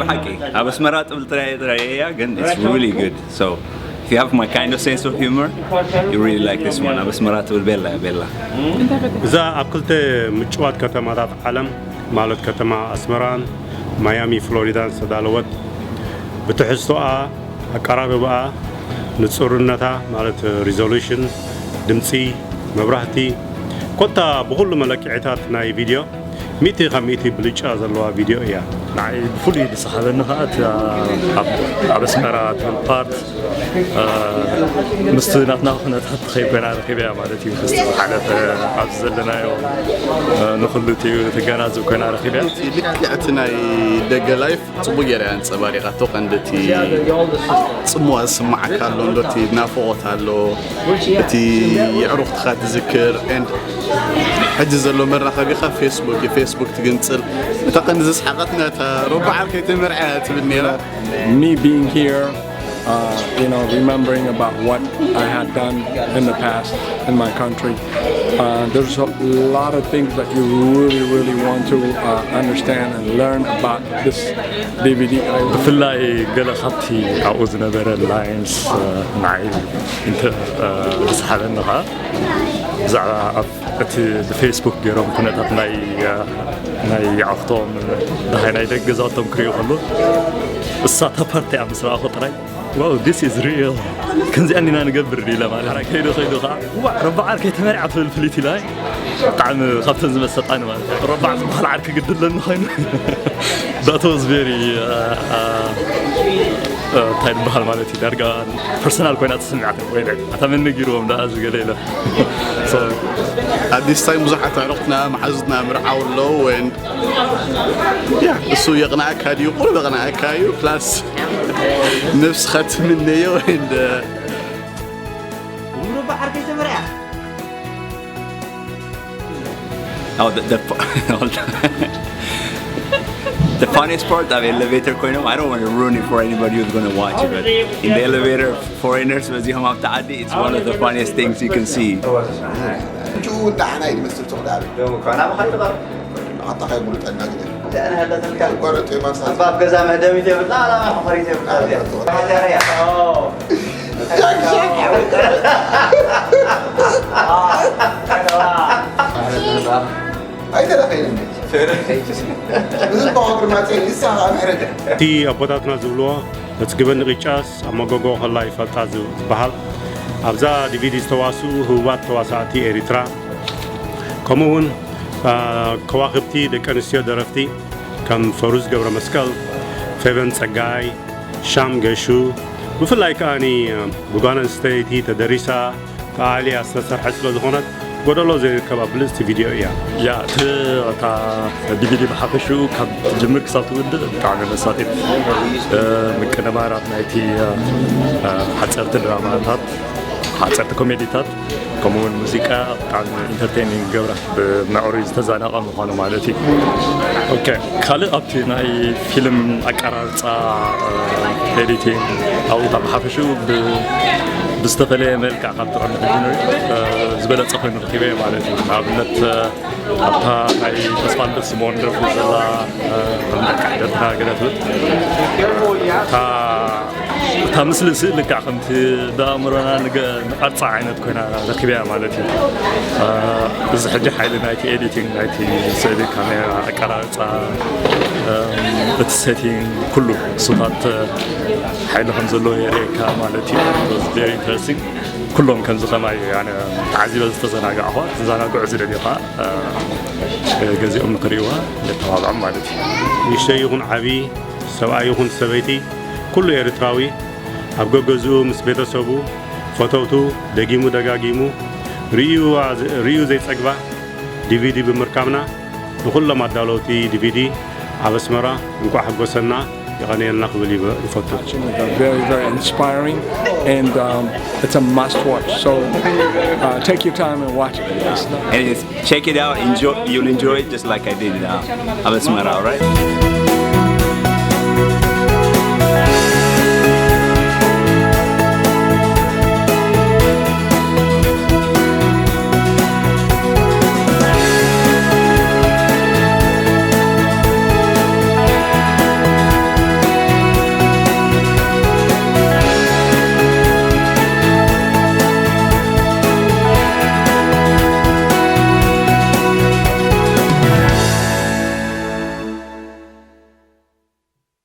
ብሓቂ ኣብ ኣስመራ ትብል ጥራይ ጥራይ እያ፣ ግን it's really good. So if you have my kind of sense of humor, you really like this one. ኣብ ኣስመራ ትብል ቤላ እያ፣ ቤላ። እዛ ኣብ ክልተ ምጭዋት ከተማታት ዓለም፣ ማለት ከተማ ኣስመራን ማያሚ ፍሎሪዳን ዝተዳለወት፣ ብትሕዝቶኣ፣ ኣቀራርባኣ፣ ንጹርነታ፣ ማለት ሪዞሉሽን፣ ድምጺ፣ መብራህቲ፣ ኮታ ብኹሉ መለክዒታት ናይ ቪድዮ ሚእቲ ካብ ሚእቲ ብልጫ ዘለዋ ቪድዮ እያ። ንዓይ ብፍሉይ ዝሰሓበኒ ኸዓ እቲ ኣብ፣ ኣብ ኣስመራ ትብል ፓርት፣ እ፣ ምስቲ ናትና ኩነታት ተኸይድ ኮይና ረኺበያ ማለት እዩ። ምስቲ ዝሓለፈ ኣብዚ ዘለናዮ፣ እ፣ ንኹሉ እቲኡ ተገናዝብ ኮይና ረኺበያ። እቲ ልክዕ እቲ ናይ ደገ ላይፍ ጽቡቅ ገይራ እያ ኣንጸባሪቓቶ። ቀንዲ እቲ ጽምዋ ዝስምዓካ ኣሎ እንዶ፣ እቲ ናፍቖት ኣሎ፣ እቲ የዕሩኽትኻ ትዝክር፣ and ሕጂ ዘሎ መራኸቢኻ ፌስቡክ እዩ፣ ፌስቡክ ትግንጽል። እታ ቀንዲ ዘስሓቐትና እታ ሮባ ዓርከይ ተመርዕያ ትብል ነይራ። Me being here, uh, you know, remembering about what I had done in the past in my country. Uh, there's a lot of things that you really, really want to uh, understand and learn about this D V D. I ብፍላይ ገለ ካብቲ ኣብኡ ዝነበረ ላይንስ፣ እ፣ ንዓይ እንተ፣ እ፣ ዝሰሓበኒ ኸዓ ብዛዕባ ኣብ እቲ ብፌስቡክ ገይሮም ኩነታት ናይ፣ እ፣ ናይ ኣኽቶም ደሃይ ናይ ደገ ገዛውቶም ክርእዩ ከሎ እሳ እታ ፓርቲ ኣብ ምስ ረኣኹ ጥራይ፣ ዋው፣ this is real፣ ከምዚኣ እንዲና ንገብር ኢለ ማለት። ሓራይ ከይዱ ከይዱ ኸዓ፣ ዋዕ፣ ረባዕ ዓርከይ ተመርዓ ትብል ፍልይቲ ኢላ። ብጣዕሚ ካብተን ዝመሰጣኒ ማለት እዩ። ረባዕ ዝበሃል ዓርኪ ግዲ ኣለኒ ኮይኑ። That was very፣ እ፣ እ፣ እ፣ እንታይ ዝበሃል ማለት እዩ፣ ዳርጋ ፐርሰናል ኮይና ተሰሚዓትኒ። ወይ ኣታ መን ነጊርዎም ደኣ ዝገለ ኢለ። So፣ at this time ብዙሓት ኣዕሩኽትና፣ መሓዙትና ምርዓው ኣለዉ፣ and ያ፣ እሱ የቕንኣካ ድዩ? ቁሩብ የቕንኣካ እዩ። ፕላስ ነብስኻ ትምነዮ፣ and ሩባ ዓርከይ ተመርዕያ። Oh, the, the, hold on. The funniest part ኣብ ኤሌቬተር ኮይኖም፣ I don't want to ruin it for anybody who's going to watch it, but in the elevator, foreigners በዚሖም ኣብቲ ዓዲ, it's one of the funniest things you can see. ጭው እንዳሓና እዩ ዝመስል ትኽዳር ኣታ ኸይ ምሉጠና ግደ ጓረቶ የማንሳ ኣብ ገዛ መህደሚት የብልና፣ ኣላ መሕፈሪት የብልና። ኣይተረኸይነ እዚ በዋግር ማፀ ይሳ ምሕረደ እቲ ኣቦታትና ዝብልዎ መጽግበኒ ቂጫስ ኣብ መጎጎ ከላ ይፈልጣ ዝበሃል ኣብዛ ዲቪዲ ዝተዋስኡ ህቡባት ተዋሳእቲ ኤሪትራ ከምኡ እውን ከዋኽብቲ ደቂ ኣንስትዮ ደረፍቲ ከም ፈሩዝ ገብረ መስቀል፣ ፌቨን ጸጋይ፣ ሻም ገሹ፣ ብፍላይ ከኣ ብጓል ኣንስተይቲ ተደሪሳ ተኣልያ ዝተሰርሐት ስለ ዝኾነት ጎደሎ ዘይርከባ ብልጽቲ ቪድዮ እያ። ያ እቲ እታ ዲቪዲ ብሓፈሽኡ ካብ ትጅምር ክሳብ ትውድእ ብጣዕሚ መሳጢት ምቅንባራት ናይቲ ሓፀርቲ ድራማታት ሓፀርቲ ኮሜዲታት ከምኡ እውን ሙዚቃ ብጣዕሚ ኢንተርቴኒንግ ገብራ ብመዕሩይ ዝተዛነቐ ምዃኑ ማለት እዩ። ኦኬ ካልእ ኣብቲ ናይ ፊልም ኣቀራርፃ ኤዲቲንግ ኣብኡ ብሓፈሽኡ ብዝተፈለየ መልክዕ ካብ ትቐንዲ ቢኖይ ዝበለፀ ኮይኑ ረኪበ ማለት እዩ። ንኣብነት ኣብታ ናይ ተስፋልደስ ስምኦን ደርፊ ዘላ ከም ደቂ ዓደትና ገለ ትብል እታ እታ ምስሊ ስእሊ ከዓ ከምቲ ብኣእምሮና ንቐርፃ ዓይነት ኮይና ረኪበያ ማለት እዩ። እዚ ሕጂ ሓይሊ ናይቲ ኤዲቲንግ ናይቲ ስእሊ ካሜራ ኣቀራርፃ እቲ ሴቲንግ ኩሉ ክሱታት ሓይሊ ከም ዘለዎ የርእየካ ማለት እዩ። ቨሪ ኢንተረስቲንግ ኩሎም ከምዚ ከማይ ኣነ ተዓዚበ ዝተዘናጋዕኳ ትዘናግዑ ዝደልዩ ከዓ ገዚኦም ንክርእይዋ የተባብዖም ማለት እዩ። ንእሽተይ ይኹን ዓብዪ ሰብኣይ ይኹን ሰበይቲ ኩሉ ኤርትራዊ ኣብ ገገዝኡ ምስ ቤተሰቡ ፈተውቱ ደጊሙ ደጋጊሙ ርእዩ ዘይጸግባ ዲቪዲ ብምርካብና ንኹሎም ኣዳለውቲ ዲቪዲ ኣብ ኣስመራ እንቋዕ ሓጎሰና የቐንየልና ክብል ይፈቱ። Very, very inspiring, and um, it's a must watch. So uh, take your time and watch it. It's not- And it's, check it out, enjoy, you'll enjoy it just like I did uh, ኣብ ኣስመራ, right?